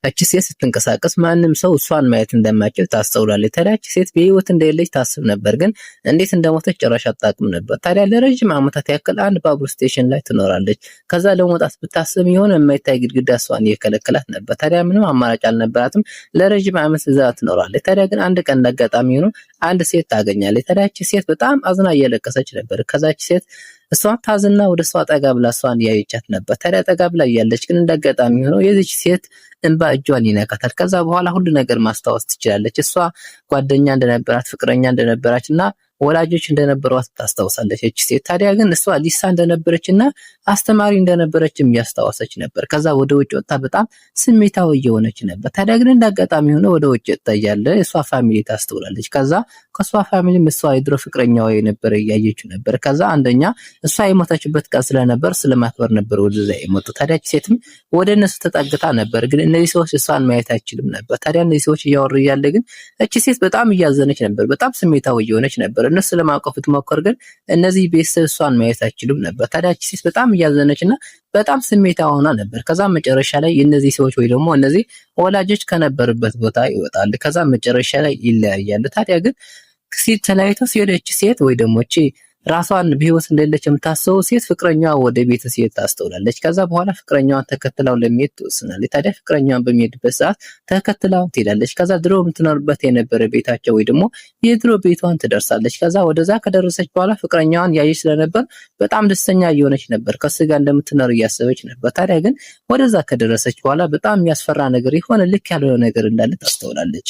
እቺ ሴት ስትንቀሳቀስ ማንም ሰው እሷን ማየት እንደማይችል ታስተውላለች። ታዲያ እቺ ሴት በህይወት እንደሌለች ታስብ ነበር፣ ግን እንዴት እንደሞተች ጭራሽ አታውቅም ነበር። ታዲያ ለረጅም ዓመታት ያክል አንድ ባቡር station ላይ ትኖራለች። ከዛ ለመውጣት ብታስብ የሆነ የማይታይ ግድግዳ እሷን እየከለከላት ነበር። ታዲያ ምንም አማራጭ አልነበራትም። ለረጅም ዓመት እዛ ትኖራለች። ታዲያ ግን አንድ ቀን እንዳጋጣሚ ሆኖ አንድ ሴት ታገኛለች። ታዲያ እቺ ሴት በጣም አዝና እየለቀሰች ነበር። ከዛች ሴት እሷ ታዝና ወደ እሷ ጠጋ ብላ እሷን እያየቻት ነበር። ታዲያ ጠጋ ብላ እያለች ግን እንዳጋጣሚ ሆኖ የዚች ሴት እንባ እጇን ይነካታል። ከዛ በኋላ ሁሉ ነገር ማስታወስ ትችላለች። እሷ ጓደኛ እንደነበራት፣ ፍቅረኛ እንደነበራች እና ወላጆች እንደነበሯት ታስታውሳለች እቺ ሴት። ታዲያ ግን እሷ ሊሳ እንደነበረች እና አስተማሪ እንደነበረችም እያስታወሰች ነበር። ከዛ ወደ ውጭ ወጥታ በጣም ስሜታዊ እየሆነች ነበር። ታዲያ ግን እንዳጋጣሚ ሆነ ወደ ውጭ ወጥታ እያለ እሷ family ታስተውላለች። ከዛ ከእሷ family ም እሷ የድሮ ፍቅረኛዋ የነበረ እያየችው ነበር። ከዛ አንደኛ እሷ የሞተችበት ቀን ስለነበር ስለማክበር ነበር ወደዛ የመጡ። ታዲያ እቺ ሴትም ወደ እነሱ ተጠግታ ነበር፣ ግን እነዚህ ሰዎች እሷን ማየት አይችልም ነበር። ታዲያ እነዚህ ሰዎች እያወሩ እያለ ግን እቺ ሴት በጣም እያዘነች ነበር፣ በጣም ስሜታዊ እየሆነች ነበር። እነሱ ለማቀፍ ብትሞክር ግን እነዚህ ቤተሰብ እሷን ማየት አይችሉም ነበር። ታዲያ እቺ ሴት በጣም እያዘነች እና በጣም ስሜታዊ ሆና ነበር። ከዛ መጨረሻ ላይ እነዚህ ሰዎች ወይ ደግሞ እነዚህ ወላጆች ከነበሩበት ቦታ ይወጣሉ። ከዛ መጨረሻ ላይ ይለያያሉ። ታዲያ ግን ሲት ተለያይተው ሲሄዱ እቺ ሴት ወይ ደግሞ እቺ ራሷን በህይወት እንደሌለች የምታስበው ሴት ፍቅረኛዋ ወደ ቤት ሲሄድ ታስተውላለች። ከዛ በኋላ ፍቅረኛዋን ተከትላው ለመሄድ ትወስናለች። ታዲያ ፍቅረኛዋን በሚሄድበት ሰዓት ተከትላው ትሄዳለች። ከዛ ድሮ የምትኖርበት የነበረ ቤታቸው ወይ ደግሞ የድሮ ቤቷን ትደርሳለች። ከዛ ወደዛ ከደረሰች በኋላ ፍቅረኛዋን ያየች ስለነበር በጣም ደስተኛ እየሆነች ነበር። ከሱ ጋር እንደምትኖር እያሰበች ነበር። ታዲያ ግን ወደዛ ከደረሰች በኋላ በጣም የሚያስፈራ ነገር የሆነ ልክ ያልሆነ ነገር እንዳለ ታስተውላለች።